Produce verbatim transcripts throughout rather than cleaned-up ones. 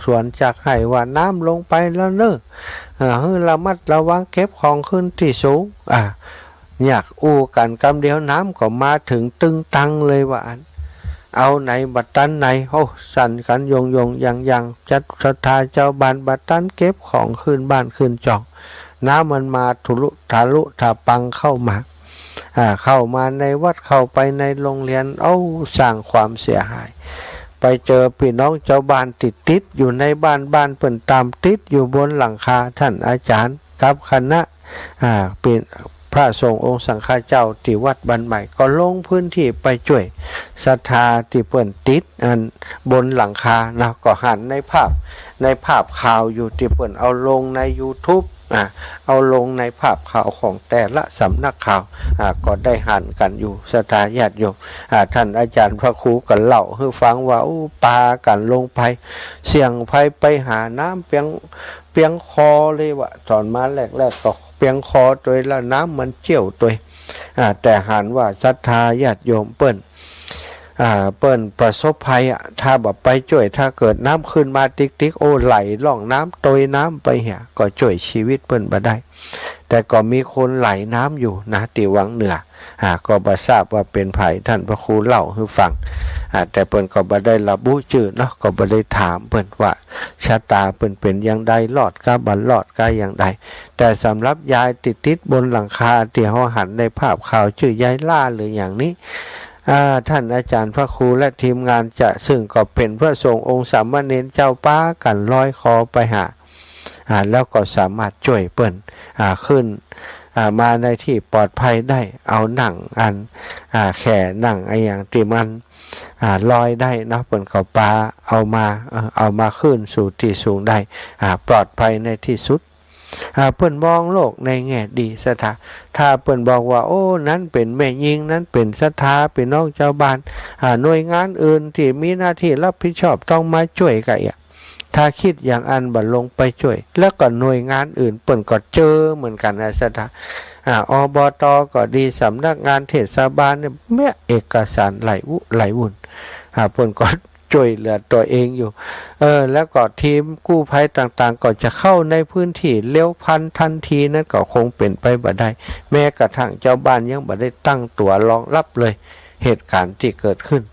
สวนจากไฮ่ว่า "น้ำลงไปแล้วเน่อ อ่า หื้อระมัดระวัง เก็บของขึ้นตี้สูง" อ่า อยากอู้กั๋นกำเดียว น้ำก็มาเถิงตึงตังเลยว่าอั้น เอาไหนบัดตันไหน โอ้ สั่นกั๋นโยงๆ ยังๆ จัดศรัทธาจาวบ้านบัดตันเก็บของขึ้นบ้านขึ้นจ้อง น้ำมันมาทะลุ ทะลุทะปังเข้ามา อ่า เข้ามาในวัด เข้าไปในโรงเรียน เอ้า สร้างความเสียหาย ไปเจอปี้น้องจาวบ้านตี้ติดอยู่ในบ้าน บ้านเปิ้นตามติดอยู่บนหลังคา ท่านอาจารย์กับคณะ อ่า เป๋นพระสงฆ์องค์สังฆาเจ้าตี้วัดบ้านใหม่ ก็ลงพื้นที่ไปจ้วยศรัทธาตี้เปิ้นติดอันบนหลังคานะ ก็หันในภาพ ในภาพข่าวอยู่ตี้เปิ้นเอาลงในยูทูบ อ่า เอาลงในภาพข่าวของแต่ละสำนักข่าว อ่า ก็ได้หันกั๋นอยู่ ศรัทธาญาติโยม อ่า ท่านอาจารย์พระครูก็เล่าหื้อฟังว่า โอ้ ปากั๋นลงไป เสี้ยงไป ไปหาน้ำเปียง เปียงคอเลยว่า ต๋อนมาแรกๆ ก็เปียงคอตวย แล้วน้ำมันเจี้ยวตวย อ่า แต่หันว่าศรัทธาญาติโยมเปิ้น อ่า เปิ้นประสบภัยอะ ถ้าบ่ไปจ้วย ถ้าเกิดน้ำขึ้นมาติ๊กๆ โอ้ ไหลล่องน้ำตวยน้ำไปเหีย ก็จ้วยชีวิตเปิ้นบ่ได้ แต่ก็มีคนไหลน้ำอยู่นะ ตี้วังเหนือ อ่า ก็บ่ทราบว่าเป๋นใผ ท่านพระครูเล่าหื้อฟัง อ่า แต่เปิ้นก็บ่ได้ระบุจื้อเนาะ ก็บ่ได้ถามเปิ้นว่าชะตาเปิ้นเป๋นอย่างใด รอดก้าบ่รอดก้าอย่างใด แต่สำหรับยายตี้ติดบนหลังคาตี้เฮาหันในภาพข่าว จื้อยายล่าหรืออย่างนี้ อ่า ท่านอาจารย์พระครูและทีมงานจะ ซึ่งก็เป๋นพระสงฆ์องค์สามเณรเจ้า ปากั๋นลอยคอไปหา อ่า แล้วก็สามารถจ้วยเปิ้น อ่า ขึ้น อ่า มาในตี้ปลอดภัยได้ เอานั่งอัน อ่า แข่นั่งอะหยังตี้มัน อ่า ลอยได้เนาะ เปิ้นก็ปาเอามา เอ่อ เอามาขึ้นสู่ตี้สูงได้ อ่า ปลอดภัยในตี้สุด อ่า เปิ้นมองโลกในแง่ดีศรัทธา ถ้าเปิ้นบอกว่า โอ้ นั้นเป๋นแม่ญิง นั้นเป๋นศรัทธา ปี้น้องจาวบ้าน อ่า หน่วยงานอื่นตี้มีหน้าตี้รับผิดชอบต้องมาจ้วยกะเอีย ถ้าคิดอย่างอั้นบ่ลงไปจ้วย แล้วก็หน่วยงานอื่นเปิ้นก็เจอเหมือนกั๋นนะศรัทธา อ่า อบต.ก็ดี สำนักงานเทศบาลเนี่ย แม้เอกสารไหลวุ ไหลวุ่น อ่า เปิ้นก็จ้วยเหลือตั๋วเองอยู่ เออ แล้วก็ทีมกู้ภัยต่างๆ ก็จะเข้าในพื้นตี้เร็วพลันทันที นั้นก็คงเป๋นไปบ่ได้ แม้กระทั่งจาวบ้านยังบ่ได้ตั้งตั๋วรองรับเลย เหตุก๋ารณ์ตี้เกิดขึ้น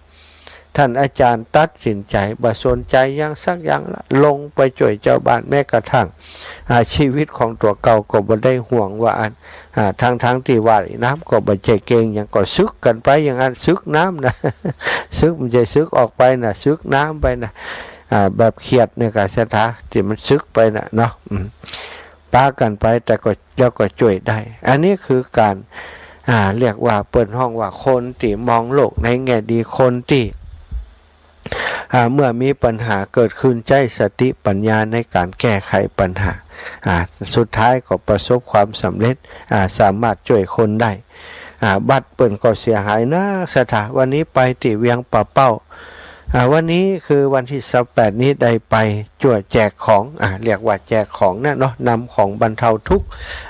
ท่านอาจารย์ตัดสินใจ๋บ่สนใจ๋หยังสักอย่างละ ลงไปจ้วยจาวบ้าน แม้กระทั่ง อ่า ชีวิตของตั๋วเก่าก็บ่ได้ห่วงว่าอั้น อ่า ทั้งๆ ตี้ว่ายน้ำก็บ่ใจ้เก่งหยัง ก็สึกกั๋นไปอย่างอั้น สึกน้ำนะ สึก บ่ใจ้สึกออกไปนะ สึกน้ำไปนะ อ่า แบบเขียดเนี่ยกะศรัทธา ตี้มันสึกไปนะเนาะ อืม ปากั๋นไป แต่ก็ แล้วก็จ้วยได้ อันนี้คือก๋าน อ่า เรียกว่าเปิ้นฮ้องว่าคนตี้มองโลกในแง่ดี คนตี้ อ่า เมื่อมีปัญหาเกิดขึ้น ใจ๊สติปัญญาในก๋านแก้ไขปัญหา อ่า สุดท้ายก็ประสบความสำเร็จ อ่า สามารถจ้วยคนได้ อ่า บัดเปิ้นก็เสียหายนักศรัทธา วันนี้ไปตี้เวียงป่าเป้า อ่า วันนี้คือวันตี้ซาวแปดนี้ได้ไปจ้วยแจกของ อ่า เรียกว่าแจกของนะเนาะ นำของบรรเทาทุกข์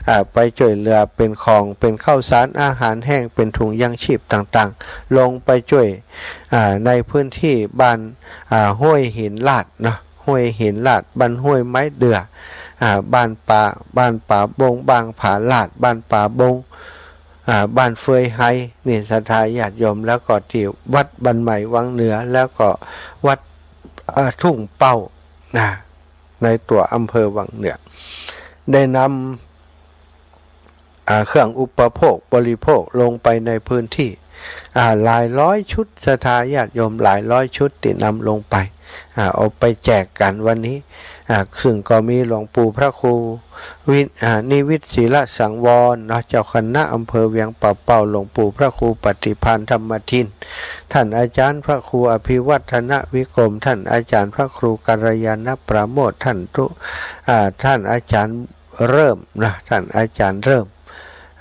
อ่า ไปจ้วยเหลือเป๋นของ เป๋นข้าวสารอาหารแห้ง เป๋นถุงยังชีพต่างๆ ลงไปจ้วย อ่า ในพื้นตี้บ้าน อ่า ห้วยหินลาดเนาะ ห้วยหินลาด บ้านห้วยไม้เดื่อ อ่า บ้านป่า บ้านป่าบง บ้านผาลาด บ้านป่าบง อ่า บ้านเฟือยไฮ นี่ศรัทธาญาติโยม แล้วก็ตี้วัดบ้านใหม่วังเหนือ แล้วก็วัด อ่า ทุ่งเป้า นะ ในตั๋วอำเภอวังเหนือ ได้นำ อ่า เครื่องอุปโภคบริโภคลงไปในพื้นตี้ อ่า หลายร้อยชุด ศรัทธาญาติโยม หลายร้อยชุดตี้นำลงไป อ่า เอาไปแจกกั๋นวันนี้ อ่า ซึ่งก็มีหลวงปู่พระครูวิ อ่า นิวิตศิลสังวรเนาะ เจ้าคณะอำเภอเวียงป่าเป้า หลวงปู่พระครูปฏิภาณธรรมทิน ท่านอาจารย์พระครูอภิวัฒนวิกรม ท่านอาจารย์พระครูกัลยาณปราโมทย์ ท่านตุ อ่า ท่านอาจารย์เริ่มนะ ท่านอาจารย์เริ่ม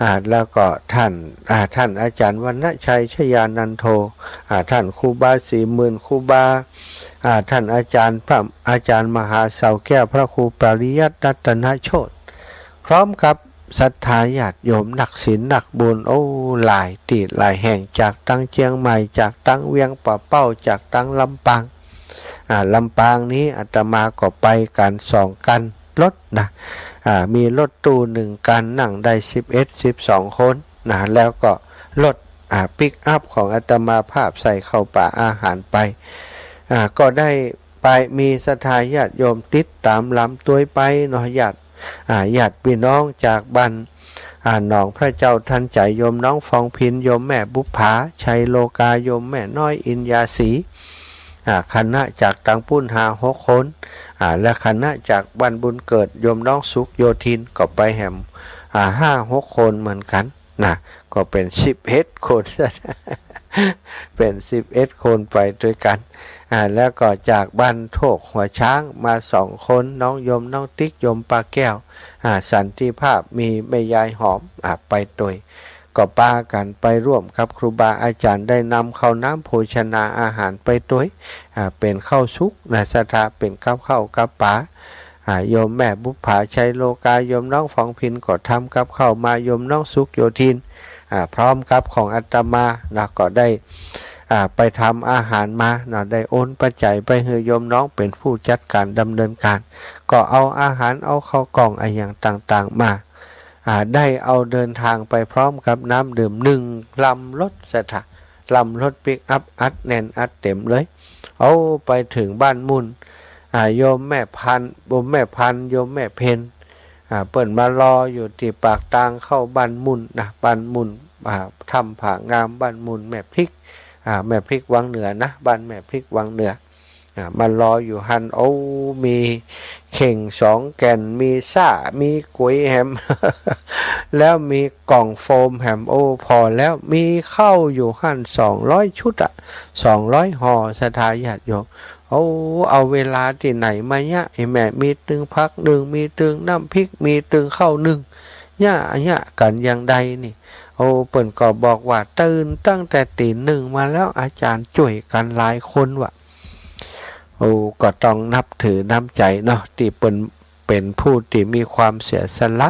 อ่า แล้วก็ท่าน อ่า ท่านอาจารย์วรรณชัยชยานันโท อ่า ท่านครูบาสี่หมื่น ครูบา อ่า ท่านอาจารย์พระ อาจารย์มหาเสาแก้ว พระครูปริยัติรัตนโชติ พร้อมกับศรัทธาญาติโยมนักศีลนักบุญ โอ้ หลายตี้หลายแห่ง จากตังเจียงใหม่ จากตังเวียงป่าเป้า จากตังลำปาง อ่า ลำปางนี้อาตมาก็ไปกั๋นสองคันรถนะ อ่า มีรถตู้หนึ่งคัน นั่งได้สิบเอ็ด สิบสองคนนะ แล้วก็รถ อ่า ปิกอัพของอาตมาภาพใส่ข้าวป๋าอาหารไป อ่า ก็ได้ไป มีศรัทธาญาติโยมติดต๋ามลำตวยไปเนาะ ญาติ อ่า ญาติพี่น้องจากบ้าน อ่า หนองพระเจ้าทันใจ๋ โยมน้องฟองพิน โยมแม่บุปผา ชัยโลกา โยมแม่น้อยอินยาสี อ่า คณะจากตางปุ้นห้าหกคน อ่า และคณะจากบ้านบุญเกิด โยมน้องสุขโยธิน ก็ไปแหม อ่า ห้าหกคนเหมือนกั๋นนะ ก็เป๋นสิบเอ็ดคน เป๋นสิบเอ็ดคนไปตวยกั๋น อ่า แล้วก็จากบ้านโทกหัวช้างมาสองคน น้องโยมน้องติ๊ก โยมปลาแก้ว อ่า สันติภาพ มีแม่ยายหอม อ่า ไปตวย ก็ปากั๋นไปร่วมกับครูบาอาจ๋ารย์ ได้นำข้าวน้ำโภชนาอาหารไปตวย อ่า เป๋นข้าวสุกนะ ศรัทธา เป๋นกับข้าวกับป๋า อ่า โยมแม่บุปผา ชัยโลกา โยมน้องฟองพินก็ทำกับข้าวมา โยมน้องสุขโยธิน อ่า พร้อมกับของอาตมานะ ก็ได้ อ่า ไปทำอาหารมานะ ได้โอนปัจจัยไปหื้อโยมน้องเป๋นผู้จัดก๋านดำเนินก๋าน ก็เอาอาหาร เอาข้าวกล่องอะหยังต่างๆ มา อ่า ได้เอาเดินทางไปพร้อมกับน้ำดื่มหนึ่งลำรถ ศรัทธา ลำรถปิกอัพอัดแน่นอัดเต๋มเลย เอาไปเถิงบ้านมุ่น อ่า โยมแม่พัน โยมแม่พัน โยมแม่เพ็ญ อ่า เปิ้นมารออยู่ตี้ปากตางเข้าบ้านมุ่นนะ บ้านมุ่น อ่า ถ้ำผางาม บ้านมุ่นแม่พริก อ่า แม่พริกวังเหนือนะ บ้านแม่พริกวังเหนือ อ่า มารออยู่หั้น โอ้ มีเข่งสองแก่น มีซ้า มีก๋วยแหม แล้วมีกล่องโฟมแหม โอ้ ผ่อแล้ว มีข้าวอยู่หั้นสองร้อยชุดอะ สองร้อยห่อ ศรัทธาญาติโยม โอ้ เอาเวลาตี้ไหนมาเยียะ ไอ้แม่ มีตึงผักนึ่ง มีตึงน้ำพริก มีตึงข้าวนึ่ง เยียะ เยียะกั๋นอย่างใดนี่ โอ้ เปิ้นก็บอกว่าตื่นตั้งแต่ตี๋นึ่งมาแล้ว อาจ๋ารย์จ้วยกั๋นหลายคนว่ะ โอ้ ก็ต้องนับถือน้ำใจ๋เนาะ ตี้เปิ้นเป๋นผู้ตี้มีความเสียสละ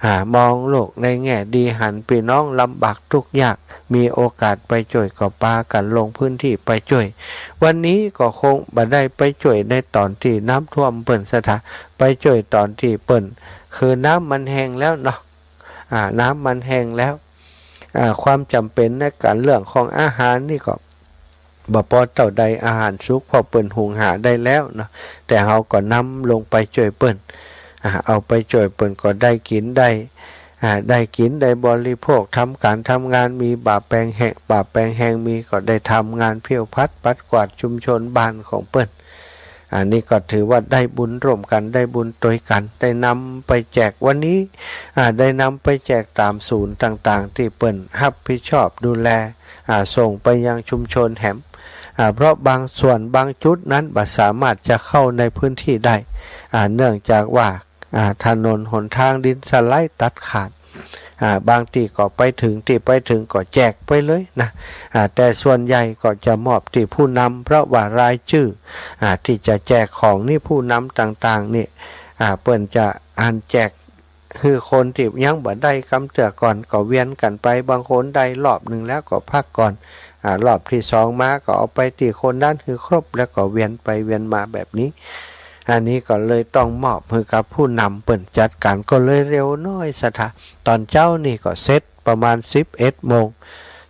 อ่า มองโลกในแง่ดี หันปี้น้องลำบากตุ๊กข์ยาก มีโอกาสไปจ้วยก็ปากั๋นลงพื้นตี้ไปจ้วย วันนี้ก็คงบ่ได้ไปจ้วยในต๋อนตี้น้ำท่วมเปิ้น ศรัทธา ไปจ้วยต๋อนตี้เปิ้น คือน้ำมันแห้งแล้วเนาะ อ่า น้ำมันแห้งแล้ว อ่า ความจ๋ำเป๋นในก๋านเรื่องของอาหารนี่ก็บ่ปอเต้าใด อาหารสุก เพราะเปิ้นหุงหาได้แล้วเนาะ แต่เฮาก็นำลงไปจ้วยเปิ้น อ่า เอาไปจ้วยเปิ้นก็ได้กิ๋นได้ อ่า ได้กิ๋นได้บริโภค ทำก๋านทำงาน มีบ่าแปงแฮง บ่าแปงแฮงมี ก็ได้ทำงานเผี้ยวผัดปัดกวาดชุมชนบ้านของเปิ้น อันนี้ก็ถือว่าได้บุญร่วมกั๋น ได้บุญตวยกั๋น ได้นำไปแจกวันนี้ อ่า ได้นำไปแจกต๋ามศูนย์ต่างๆ ตี้เปิ้นฮับผิดชอบดูแล อ่า ส่งไปยังชุมชนแหม อ่า เพราะบางส่วนบางจุดนั้นบ่สามารถจะเข้าในพื้นตี้ได้ อ่า เนื่องจากว่า อ่า ถนนหนตางดินสไลด์ตัดขาด อ่า บางตี้ก็ไปเถิง ตี้ไปเถิงก็แจกไปเลยนะ อ่า แต่ส่วนใหญ่ก็จะมอบตี้ผู้นำ เพราะว่ารายจื้อ อ่า ตี้จะแจกของนี่ ผู้นำต่างๆ นี่ อ่า เปิ้นจะอันแจกหื้อคนตี้ยังบ่ได้กำเตื้อก่อน ก็เวียนกั๋นไป บางคนได้รอบนึ่งแล้วก็พักก่อน อ่า รอบตี้สองมาก็เอาไปตี้คนนั้นหื้อครบ แล้วก็เวียนไปเวียนมาแบบนี้ อันนี้ก็เลยต้องมอบหื้อกับผู้นำเปิ้นจัดก๋าน ก็เลยเร็วหน้อย ศรัทธา ต๋อนเจ๊านี่ก็เสร็จประมาณสิบเอ็ดโมง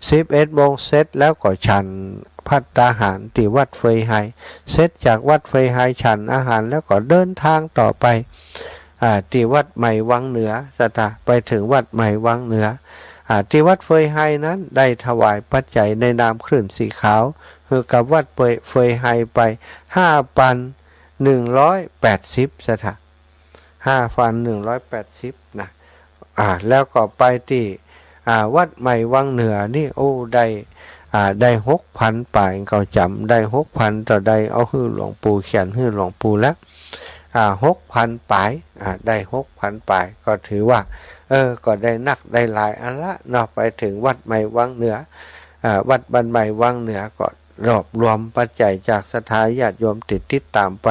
สิบเอ็ดโมงเสร็จแล้วก็ฉันภัตตาหารตี้วัดเฟยไฮ เสร็จจากวัดเฟยไฮฉันอาหารแล้วก็เดินตางต่อไป อ่า ตี้วัดใหม่วังเหนือ ศรัทธา ไปเถิงวัดใหม่วังเหนือ อ่า ตี้วัดเฟยไฮนั้นได้ถวายปัจจัยในนามคลื่นสีขาว หื้อกับวัดเฟย เฟยไฮไป ห้าพันหนึ่งร้อยแปดสิบ ศรัทธา ห้าพันหนึ่งร้อยแปดสิบ นะ อ่า แล้วก็ไปตี้ อ่า วัดใหม่วังเหนือนี่ โอ้ ได้ อ่า ได้หกพันป๋าย ก็จ๋ำได้หกพัน เต้าใด เอาหื้อหลวงปู่ เขียนหื้อหลวงปู่แล้ว อ่า หกพันป๋าย อ่า ได้หกพันป๋าย ก็ถือว่า เออ ก็ได้นักได้หลายอันละเนาะ ไปเถิงวัดใหม่วังเหนือ อ่า วัดบ้านใหม่วังเหนือก็ รวบรวมปัจจัยจากศรัทธาญาติโยมตี้ติดต๋ามไป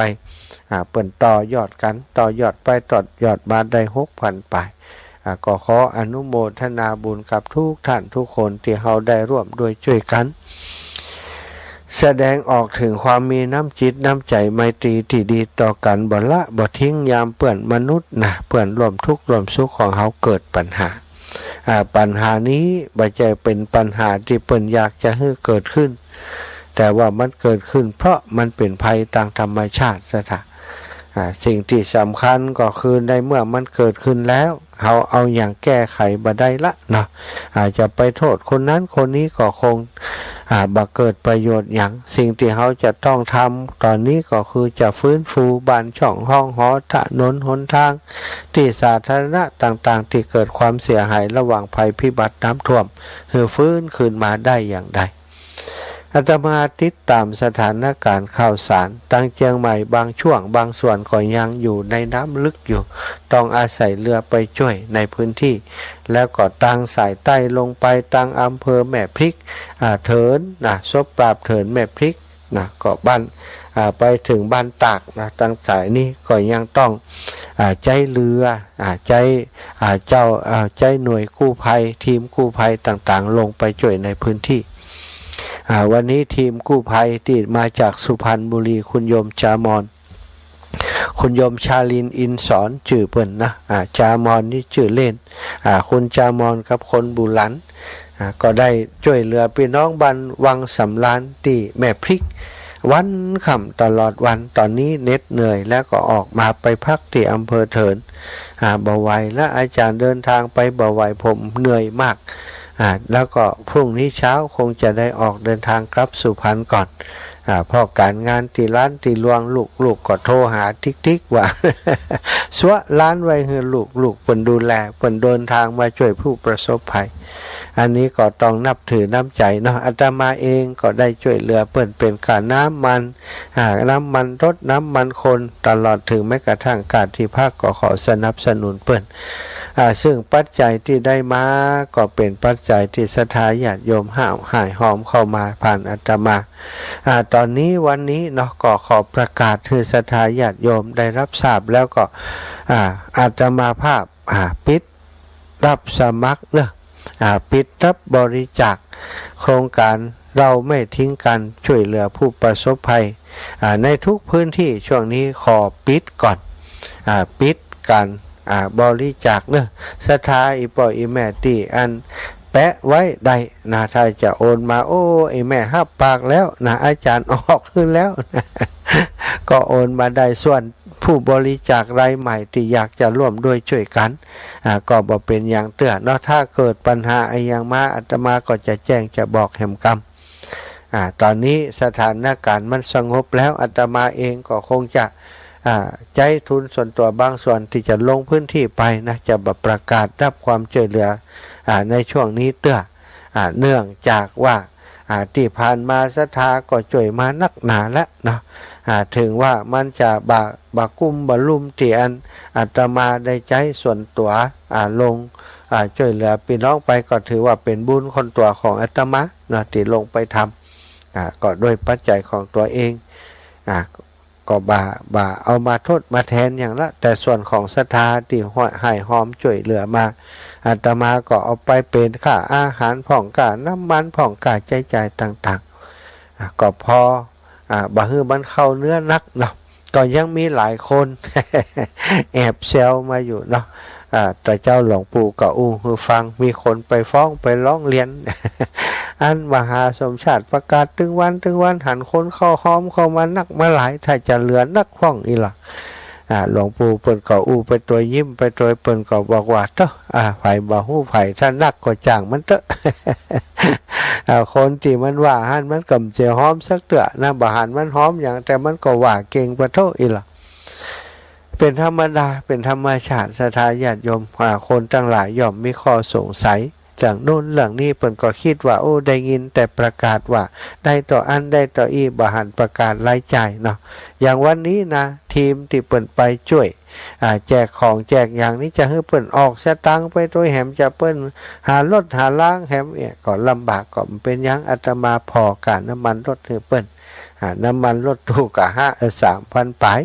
อ่า เปิ้นต่อยอดกั๋น ต่อยอดไปต่อยอดมาได้หกพันป๋าย อ่า ก็ขออนุโมทนาบุญกับทุกท่านทุกคนตี้เฮาได้ร่วมด้วยจ้วยกั๋น แสดงออกเถิงความมีน้ำจิตน้ำใจ๋ไมตรีตี้ดีต่อกั๋น บ่ละบ่ทิ้งยามเปื้อนมนุษย์นะ เปื้อนร่วมทุกข์ร่วมสุขของเฮาเกิดปัญหา อ่า ปัญหานี้บ่ใจ้เป๋นปัญหาตี้เปิ้นอยากจะหื้อเกิดขึ้น แต่ว่ามันเกิดขึ้นเพราะมันเป๋นภัยตางธรรมชาติซะเถาะ อ่า สิ่งตี้สำคัญก็คือในเมื่อมันเกิดขึ้นแล้ว เฮาเอาหยังแก้ไขบ่ได้ละเนาะ อ่า จะไปโต้ษคนนั้นคนนี้ก็คง อ่า บ่เกิดประโยชน์หยัง สิ่งตี้เฮาจะต้องทำต๋อนนี้ก็คือจะฟื้นฟูบ้านช่องห้องหอ ถนนหนตาง ตี้สาธารณะต่างๆ ตี้เกิดความเสียหายระหว่างภัยพิบัติน้ำท่วม หื้อฟื้นคืนมาได้อย่างใด อาตมาติดต๋ามสถานการณ์ข่าวสาร ตางเจียงใหม่บางช่วงบางส่วนก็ยังอยู่ในน้ำลึกอยู่ ต้องอาศัยเรือไปจ้วยในพื้นที่ แล้วก็ตางสายใต้ลงไปตางอำเภอแม่พริก อ่า เถินนะ ซบปราบเถินแม่พริกนะ ก็บ้าน อ่า ไปเถิงบ้านตากนะ ตางสายนี้ก็ยังต้อง อ่า ใจ๊เรือ อ่า ใจ๊ อ่า เจ้า อ่า ใจ๊หน่วยกู้ภัย ทีมกู้ภัยต่างๆ ลงไปจ้วยในพื้นที่ อ่า วันนี้ทีมกู้ภัยตี้มาจากสุพรรณบุรี คุณโยมจามอน คุณโยมชาลิน อินสอน จื้อเปิ้นนะ อ่า จามอนนี่จื้อเล่น อ่า คุณจามอนกับคนบุหลัน อ่า ก็ได้จ้วยเหลือปี้น้องบ้านวังสำราญตี้แม่พริก วันค่ำตลอดวัน ต๋อนนี้เหน็ดเหนื่อยแล้วก็ออกมาไปพักตี้อำเภอเถิน อ่า บ่ไหวละ อาจ๋ารย์เดินตางไปบ่ไหว ผมเหนื่อยมาก อ่า แล้วก็พรุ่งนี้เช้าคงจะได้ออกเดินตางกลับสุพรรณก่อน อ่า เพราะก๋านงานตี้ร้านตี้รวง ลูกๆ ก็โทรหาติ๊กๆ ว่า ซัวะร้านไว้หื้อลูกๆ เปิ้นดูแล เปิ้นเดินตางมาจ้วยผู้ประสบภัย อันนี้ก็ต้องนับถือน้ำใจ๋เนาะ อาตมาเองก็ได้จ้วยเหลือเปิ้นเป๋นค่าน้ำมัน อ่า น้ำมันรถ น้ำมันคน ตลอดเถิงแม้กระทั่งค่าตี้พักก็ขอสนับสนุนเปิ้น อ่า ซึ่งปัจจัยตี้ได้มาก็เป๋นปัจจัยตี้ศรัทธาญาติโยมห้าวหายหอมเข้ามาผ่านอาตมา อ่า ต๋อนนี้วันนี้เนาะ ก็ขอประกาศหื้อศรัทธาญาติโยมได้รับทราบแล้วก็ อ่า อาตมาภาพ อ่า ปิดรับสมัครเนาะ อ่า ปิดรับบริจาคโครงการเราไม่ทิ้งกันจ้วยเหลือผู้ประสบภัย อ่า ในทุกพื้นตี้ ช่วงนี้ขอปิดก่อน อ่า ปิดก๋าน อ่า บริจาคเนาะ ศรัทธาอี่ป้ออี่แม่ตี้อันแปะไว้ได้นะ ถ้าจะโอนมา โอ้ ไอ้แม่ฮับปากแล้วนะ อาจ๋ารย์ออกหื้อแล้ว ก็โอนมาได้ ส่วนผู้บริจาครายใหม่ตี้อยากจะร่วมด้วยจ้วยกั๋น อ่า ก็บ่เป๋นหยังเตื้อเนาะ ถ้าเกิดปัญหาอะหยังมา อาตมาก็จะแจ้งจะบอกแหมกำ อ่า ต๋อนนี้สถานการณ์มันสงบแล้ว อาตมาเองก็คงจะ อ่า ใจ๊ทุนส่วนตั๋วบางส่วนตี้จะลงพื้นตี้ไปนะ จะบ่ประกาศรับความจ้วยเหลือ อ่า ในช่วงนี้เตื้อ อ่า เนื่องจากว่า อ่า ตี้ผ่านมาศรัทธาก็จ้วยมานักหนาละเนาะ อ่า เถิงว่ามันจะบ่ บ่กุ้มบ่ลุ่มตี้อันอาตมาได้ใจ๊ส่วนตั๋ว อ่า ลง อ่า จ้วยเหลือปี้น้องไป ก็ถือว่าเป๋นบุญคนตั๋วของอาตมาเนาะ ตี้ลงไปทำ อ่า ก็ด้วยปัจจัยของตั๋วเอง อ่า ก็บ่ บ่เอามาทดมาแทนหยังละ แต่ส่วนของศรัทธาตี้หายหอมจ้วยเหลือมา อาตมาก็เอาไปเป๋นค่าอาหารพ่อง ค่าน้ำมันพ่อง ค่าใจ๊จ่ายต่างๆ อ่า ก็พอ อ่า บ่หื้อมันเข้าเนื้อนักเนาะ ก็ยังมีหลายคน แอบแซวมาอยู่เนาะ อ่า แต่เจ้าหลวงปู่ก็อู้หื้อฟัง มีคนไปฟ้องไปร้องเรียน อันมหาสมชาติประกาศตึงวันตึงวัน หันคนเข้าหอมเข้ามานักมาหลาย ถ้าจะเหลือนักพ่องอี้ละ อ่า หลวงปู่เปิ้นก็อู้ไปตวย ยิ้มไปตวย เปิ้นก็บอกว่า เต๊อะ อ่า ใผบ่ฮู้ใผ ถ้านักก็จ้างมันเต๊อะ อ่า คนตี้มันว่าหั้นมันก็บ่ใจ้หอมสักเตื้อนะ บ่หันมันหอมหยัง แต่มันก็ว่าเก่งปะโท้อี้ละ เป๋นธรรมดา เป๋นธรรมชาติ ศรัทธาญาติโยม อ่า คนตังหลายย่อมมีข้อสงสัย เรื่องโน้นเรื่องนี้ เปิ้นก็กึ๊ดว่า โอ้ ได้ยินแต่ประกาศว่าได้เต้าอั้นได้เต้าอี้ บ่หันประกาศรายจ่ายเนาะ อย่างวันนี้นะ ทีมตี้เปิ้นไปจ้วย อ่า แจกของแจกหยังนี้ จะหื้อเปิ้นออกสตางค์ไปตวยแหม จะเปิ้นหารถหาลาแหมเนี่ย ก็ลำบาก ก็บ่เป๋นหยัง อาตมาผ่อค่าน้ำมันรถหื้อเปิ้น อ่า น้ำมันรถตู้ก็ห้า เอ่อ สามพันปาย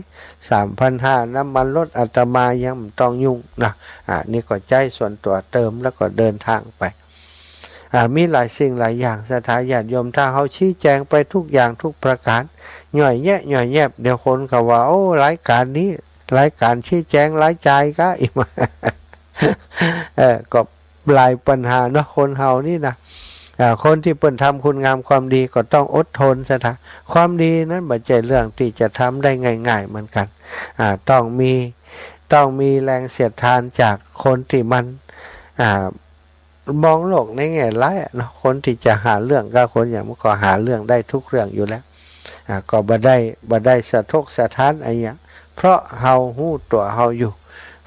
สามพันห้า น้ำมันรถอาตมายังบ่ต้องยุ่งนะ อ่า นี่ก็ใจ๊ส่วนตั๋วเติมแล้วก็เดินตางไป อ่า มีหลายสิ่งหลายอย่าง ศรัทธาญาติโยม ถ้าเฮาชี้แจงไปทุกอย่างทุกประก๋าน ย่อยแยะย่อยแยบ เดี๋ยวคนก็ว่า โอ้ รายก๋านนี้ รายก๋านชี้แจงหลายจ่ายกะ อิมา เออ ก็หลายปัญหาเนาะ คนเฮานี่นะ อ่า คนตี้เปิ้นทำคุณงามความดีก็ต้องอดทน ศรัทธา ความดีนั้นบ่ใจ้เรื่องตี้จะทำได้ง่ายๆ เหมือนกั๋น อ่า ต้องมี ต้องมีแรงเสียดทานจากคนตี้มัน อ่า มองโลกในแง่ร้ายอะเนาะ คนตี้จะหาเรื่องกับคนหยังมันก็หาเรื่องได้ทุกเรื่องอยู่แล้ว อ่า ก็บ่ได้ บ่ได้สะทกสะท้านอะหยัง เพราะเฮาฮู้ตั๋วเฮาอยู่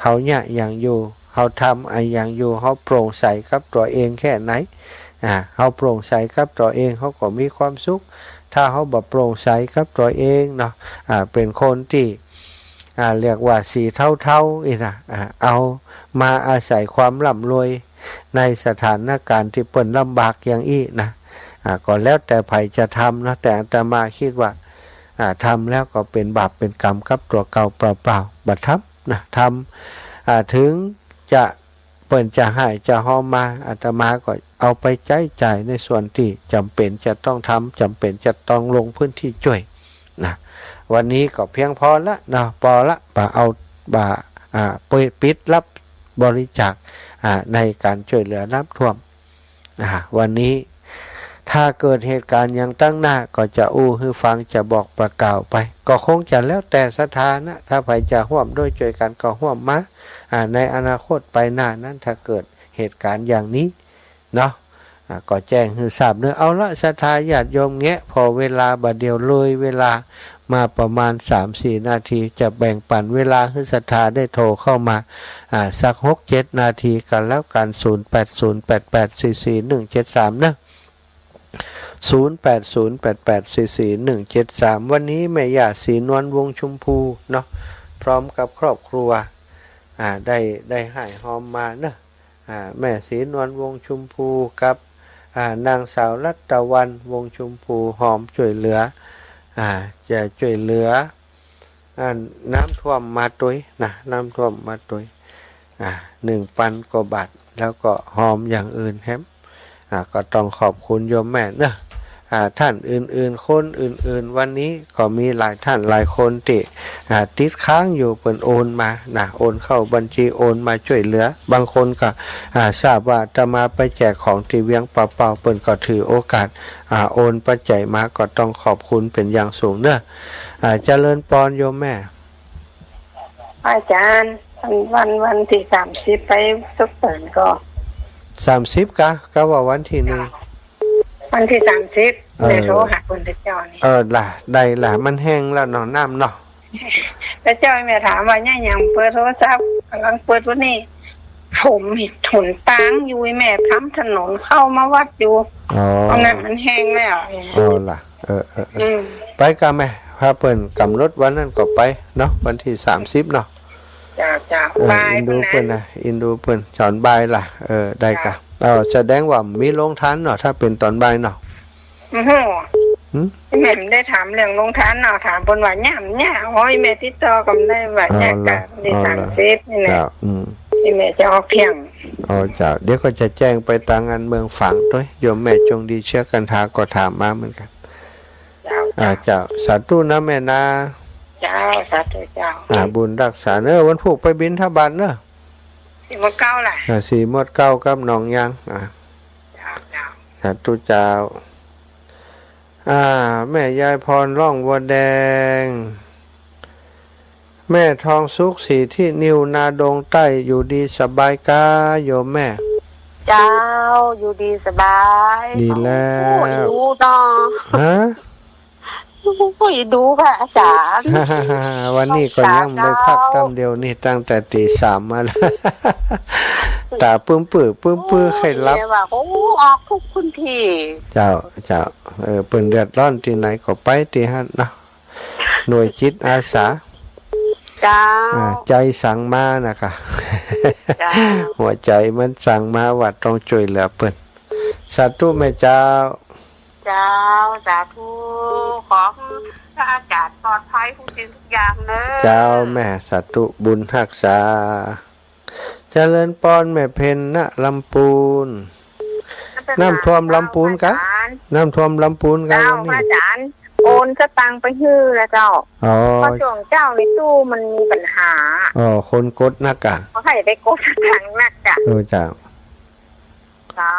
เฮาเยียะหยังอยู่ เฮาทำอะหยังอยู่ เฮาโปร่งใสกับตั๋วเองแค่ไหน อ่า เฮาโปร่งใสกับตั๋วเอง เฮาก็มีความสุข ถ้าเฮาบ่โปร่งใสกับตั๋วเองเนาะ อ่า เป๋นคนตี้ อ่า เรียกว่าสีเทาๆ อี้นะ อ่า เอามาอาศัยความร่ำรวยในสถานก๋ารณ์ตี้เปิ้นลำบากอย่างอี้นะ อ่า ก็แล้วแต่ใผจะทำเนาะ แต่อาตมาคิดว่า อ่า ทำแล้วก็เป๋นบาปเป๋นกรรมกับตั๋วเก่าเปล่าๆ บ่ทำนะ ทำ อ่า ถึงจะ เปิ้นจะฮ้ายจะฮอมมา อาตมาก็เอาไปใจ๊จ่ายในส่วนตี้จ๋ำเป๋นจะต้องทำ จ๋ำเป๋นจะต้องลงพื้นตี้จ้วยนะ วันนี้ก็เพียงพอละเนาะ ปอละ บ่เอา บ่า อ่า ปิด ปิดรับบริจาค อ่า ในก๋านจ้วยเหลือน้ำท่วม อ่า วันนี้ ถ้าเกิดเหตุก๋ารณ์หยังตังหน้าก็จะอู้หื้อฟัง จะบอกบอกกล่าวไป ก็คงจะแล้วแต่ศรัทธานะ ถ้าใผจะฮ่วมด้วยจ้วยกั๋นก็ฮ่วมมา อ่า ในอนาคตไปหน้านั้น ถ้าเกิดเหตุก๋ารณ์อย่างนี้เนาะ อ่า ก็แจ้งหื้อทราบเนาะ เอาละ ศรัทธาญาติโยม แงะผ่อเวลาบ่าเดี่ยว เลยเวลามาประมาณสามสี่นาที จะแบ่งปั๋นเวลาหื้อศรัทธาได้โทรเข้ามา อ่า สักหกเจ็ดนาทีกั๋นแล้วกั๋น ศูนย์แปดศูนย์แปดแปดสี่สี่หนึ่งเจ็ดสาม เนาะ ศูนย์แปดศูนย์แปดแปดสี่สี่หนึ่งเจ็ดสาม วันนี้แม่ย่าศรีนวล วงศ์ชมพู เนาะ พร้อมกับครอบครัว อ่า ได้ ได้ฮ้ายฮอมมาเนาะ อ่า แม่ศรีนวล วงศ์ชมพู กับ อ่า นางสาวรัตวรรณ วงศ์ชมพู ฮอมจ้วยเหลือ อ่า จะจ้วยเหลือ อ่า น้ำท่วมมาตวยนะ น้ำท่วมมาตวย อ่า หนึ่งปันกว่าบาท แล้วก็ฮอมอย่างอื่นแหม อ่า ก็ต้องขอบคุณโยมแม่เนาะ อ่า ท่านอื่นๆ คนอื่นๆ วันนี้ก็มีหลายท่านหลายคนตี้ อ่า ติดค้างอยู่ เปิ้นโอนมานะ โอนเข้าบัญชี โอนมาจ้วยเหลือ บางคนก็ อ่า ทราบว่าอาตมาไปแจกของตี้เวียงป่าเป้า เปิ้นก็ถือโอกาส อ่า โอนปัจจัยมา ก็ต้องขอบคุณเป๋นอย่างสูงเนาะ อ่า เจริญปอนโยมแม่ อาจ๋ารย์ วัน วันตี้สามสิบไปสักเปิ้นก่อ สามสิบกา กาว่าวันตี้หนึ่ง วันตี้สามสิบ เออ แม่โทรหาเปิ้นแต่เจ๊านี่ เออ ล่ะ ได้ล่ะ มันแห้งแล้วเนาะ น้ำเนาะ แต่เจ๊าแม่ถามว่ายัง ยังเปิดโทรศัพท์ ก่ำลังเปิดวันนี้ ถมหนตางอยู่ แม่ทำถนนเข้ามาวัดอยู่ อ๋อ เพราะนั้นมันแห้งแล้ว อ๋อ ล่ะ เออ เออ เออ อืม ไปกาแม่ ถ้าเปิ้นก๋ำหนดวันนั้นก็ไปเนาะ วันตี้สามสิบเนาะ เจ้า เจ้า เออ บ่าย เอ็นดูเปิ้นนะ เปิ้นนะ เอ็นดูเปิ้น จ๋อนบ่ายล่ะ เออ ได้กา เจ้า เออ แสดงว่ามีโฮงทานเนาะ ถ้าเป๋นต๋อนบ่ายเนาะ โอ้โห หึ แม่บ่ได้ถามเรื่องโฮงทานเนาะ ถามเปิ้นว่าเยียะ เยียะ โอ้ย แม่ติดต่อก็บ่ได้ว่าเยียะ อ๋อ เหรอ กาตี้ อ๋อ เหรอ สามสิบนี่แหละ เจ้า อืม ตี้แม่จะออกเที่ยง อ๋อ เจ้า เดี๋ยวก็จะแจ้งไปตางอันเมืองฝางตวย โยมแม่จงดีเชื้อกันทาก็ถามมาเหมือนกั๋น เจ้า อ่า เจ้า สาธุนะแม่นะ เจ้า สาธุเจ้า อ่า บุญฮักษาเนาะ วันพูกไปบิณฑบาตเนาะ สี่โมงเก้าล่ะ อ่า สี่โมงเก้ากับหนองยาง อ่า เจ้า เจ้า สาธุเจ้า อ่า แม่ยายพร ร่องบัวแดง แม่ทองสุข ศรีที่นิว นาดงใต้ อยู่ดีสบายกา โยมแม่ เจ้า อยู่ดีสบาย ดีแล้ว โอ้ย ดูเนาะ ฮะ โอ้ย ดูค่ะอาจ๋ารย์ วันนี้ก็ยังบ่ได้พัก เจ้า ตำเดียวนี่ ตั้งแต่ตีสามมาแล้ว ต๋าปึ้มปื้อ ปึ้มปื้อ โอ้ย ใค่หลับ แม่ว่า โอ้ ออกกู้พื้นตี้ เจ้า เจ้า เออ เปิ้นเดือดร้อนตี้ไหนก็ไปตี้หั้นเนาะ หน่วยจิตอาสา เจ้า อ่า ใจ๋สั่งมานะคะ เจ้า หัวใจ๋มันสั่งมาว่าต้องจ้วยเหลือเปิ้น สาธุแม่เจ้า เจ้า สาธุ ขอหื้ออาจ๋ารย์ปลอดภัยทุกสิ่งทุกอย่างเนาะ เจ้าแม่ สาธุ บุญฮักษา เจริญปอนแม่เพ็ญ ณ ลำปูน เจ น้ำท่วมลำปูนกะ อาจารย์ น้ำท่วมลำปูนกะ เจ้า วันนี้ พระอาจารย์ โอนสตางค์ไปหื้อแล้วเจ้า อ๋อ เพราะช่วงเจ๊าในตู้มันมีปัญหา อ๋อ คนกดนักกะ เขาใครไปกดสตางค์นักกะ เออ เจ้า เจ้า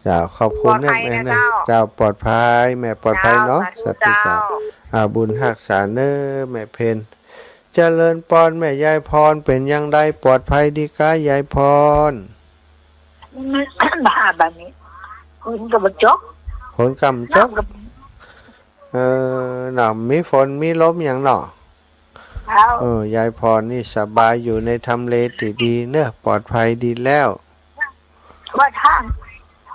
เจ้า ขอบคุณ ปลอดภัย แม่ นะ แม่นะ เจ้า เจ้า ปลอดภัย แม่ปลอดภัยเนาะ เจ้า สาธุ สาธุ เจ้า เจ้า อ่า บุญฮักษาเน้อ แม่เพ็ญ เจริญปอน แม่ยายพร เป๋นอย่างใด ปลอดภัยดีกะ ยายพร บ้าบัดนี้ ฝนก็บ่จก ฝนก็บ่จก น้ำก็ เออ เนาะ มีฝนมีลมหยังเนาะ เจ้า เออ ยายพรนี่สบายอยู่ในทำเลตี้ดีเนาะ ปลอดภัยดีแล้ว ว่าถ้า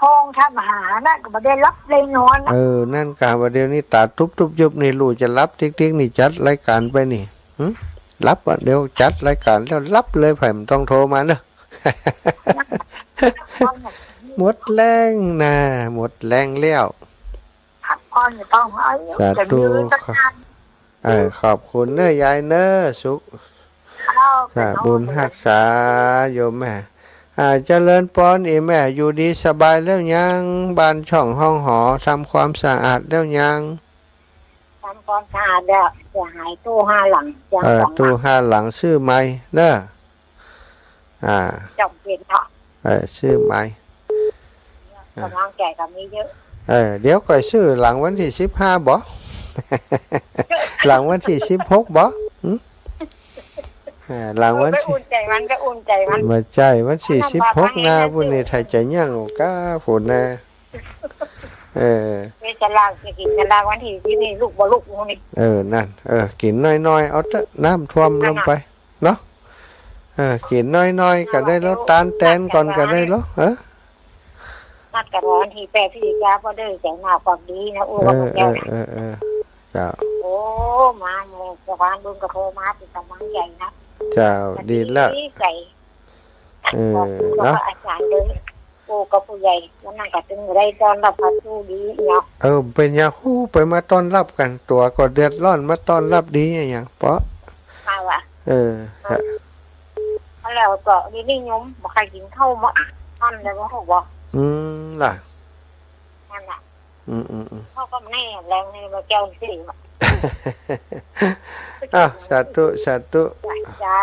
ห้องถ้ามาหานะ ก็บ่ได้หลับได้นอนนะ เออ นั่นกะ ว่าเดี๋ยวนี้ต๋าตุ๊บตุ๊บยุบนี่ ลูกจะหลับติ๊กติ๊กนี่ จัดรายการไปนี่ หึ หลับอะ เดี๋ยวจัดรายการแล้วหลับเลย ใผบ่ต้องโทรมาเนาะ หมดแรงนะ หมดแรงแล้ว พักผ่อนก็ต้องเอาอยู่ สาธุ จะมีสักงาน เออ ขอบคุณเน้อยายเน้อ สุข เจ้า สาธุ บุญฮักษาโยมแม่ อ่า เจริญปอน อีแม่ อยู่ดีสบายแล้วยัง บ้านช่องห้องหอ ทำความสะอาดแล้วยัง ทำความสะอาดแล้ว เสียหายตู้ห้าหลัง เสีย เออ สองหลัง ตู้ห้าหลังซื้อใหม่เน้อ อ่า จ่องเปลี่ยนเนาะ เออ ซื้อใหม่ กำลังใจก็มีเยอะ เออ เดี๋ยวก่อยซื้อหลังวันตี้สิบห้าบ่ หลังวันตี้สิบหกบ่ หึ เออ หลังวันตี้ ไปอุ่นใจมัน ไปอุ่นใจมัน บ่ใจ้ วันตี้สิบหกนะ พุ้นนี่ ถ้าจะยังกะฝนนะ เออ มีสลากจะกิ๋นสลากวันตี้สิบนี่ ลุกบ่ลุกพุ้นนี่ เออ นั่น เออ กิ๋นน้อยๆ เอาเต๊อะ น้ำท่วมลงไป เนาะ เออ กิ๋นน้อยๆ ก็ได้แล้ว ตานแตนก่อนก็ได้แล้ว เออ นัดกั๋นวันตี้แปดพฤศจิกา ก็ได้ใจหน้าความดีนะ อู้ เออ กับพวกแกนะ เออ เออ เออ เจ้า โอ้ มาหมู่สะพานบุญก็โทรมาเป๋นกำลังใจ๋นะ เจ้า สวัสดี ดีแล้ว ใจ๋ เออ ขอบคุณ เนาะ พระอาจารย์ด้วย ปู่กับผู้ใหญ่ วันนั้นก็ตึงได้ต้อนรับพระครูดีเนาะ เออ เป๋นหยังฮู้ ไปมาต้อนรับกั๋น ตั๋วก็เดือดร้อน มาต้อนรับดีอะหยัง เปาะ เอาอะ เออ ฮะ แล้วก็เดี๋ยวนี้โยมบ่ใค่กิ๋นข้าวมื้อ อั้นเลย บ่ฮู้บ่ อืม ล่ะ นั่นน่ะ อืม อืม อืม เขาก็แน่แรงในมาแก้วสิ อ้าว สาธุ สาธุ จ้า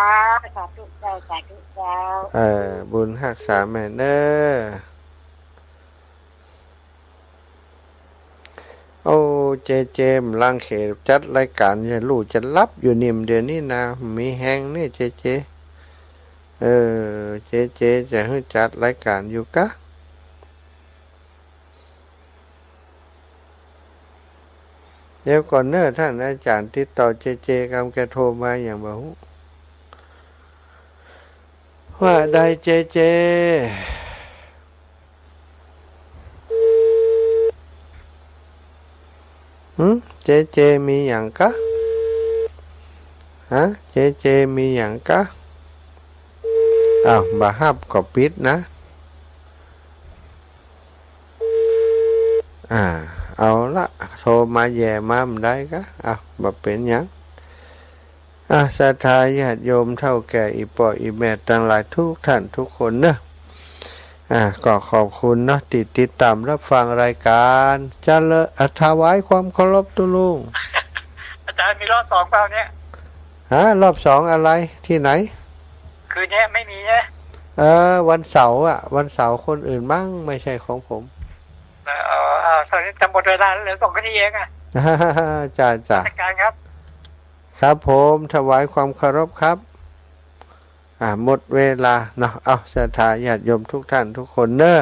สาธุ เจ้า สาธุ เจ้า เออ บุญฮักษาแม่เน้อ โอ้ เจเจ บ่ลังเขจัดรายก๋าน จะลูกจะหลับอยู่นิ่ม เดี๋ยวนี้นะ มีแฮงนี่ เจเจ เออ เจเจ จะหื้อจัดรายก๋านอยู่กะ เดี๋ยวก่อนเน้อ ต้านอาจ๋ารย์ติดต่อเจเจกำ แกโทรมาหยังบ่ฮู้ ว่าใดเจเจ หึ เจเจ มีหยังกะ ฮะ เจเจ มีหยังกะ อ้าว บ่ฮับก็ปิดนะ อ่า เอาละ โทรมาแหย่มาบ่ได้กะ อ้าว บ่เป๋นหยัง อ่ะ ศรัทธาญาติโยมเฒ่าแก่อี่ป้ออี่แม่ตังหลายกู้ต้านกู้คนเนาะ อ่ะ ก็ขอบคุณเนาะ ตี้ติดต๋ามฮับฟังรายก๋าน จะเลิญ อ่ะ ถวายความเคารพตุ๊ลุง อาจ๋ารย์มีรอบสองเปล่าเนี่ย ฮะ รอบสองอะไร ตี้ไหน คืนนี้ไม่มีนะ เออ วันเสาร์อะ วันเสาร์คนอื่นมั้ง ไม่ใช่ของผม เออ เออ เออ ต๋อนนี้จะหมดเวลาแล้ว เหลือสองนาทีเองอะ จ้า จ้า ราชการครับ ครับผม ถวายความเคารพครับ อ่า หมดเวลาเนาะ เอ้า ศรัทธาญาติโยมกู้ต้านกู้คนเน้อ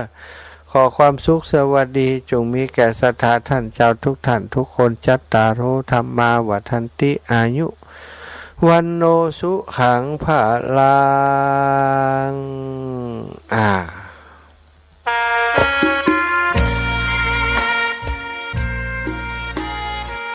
ขอความสุขสวัสดีจงมีแก่ศรัทธาต้านเจ้ากู้ต้านกู้คน จัตตาโร ธัมมา วัฑฒันติ อายุ วัณโณ สุขัง พะลัง อ่า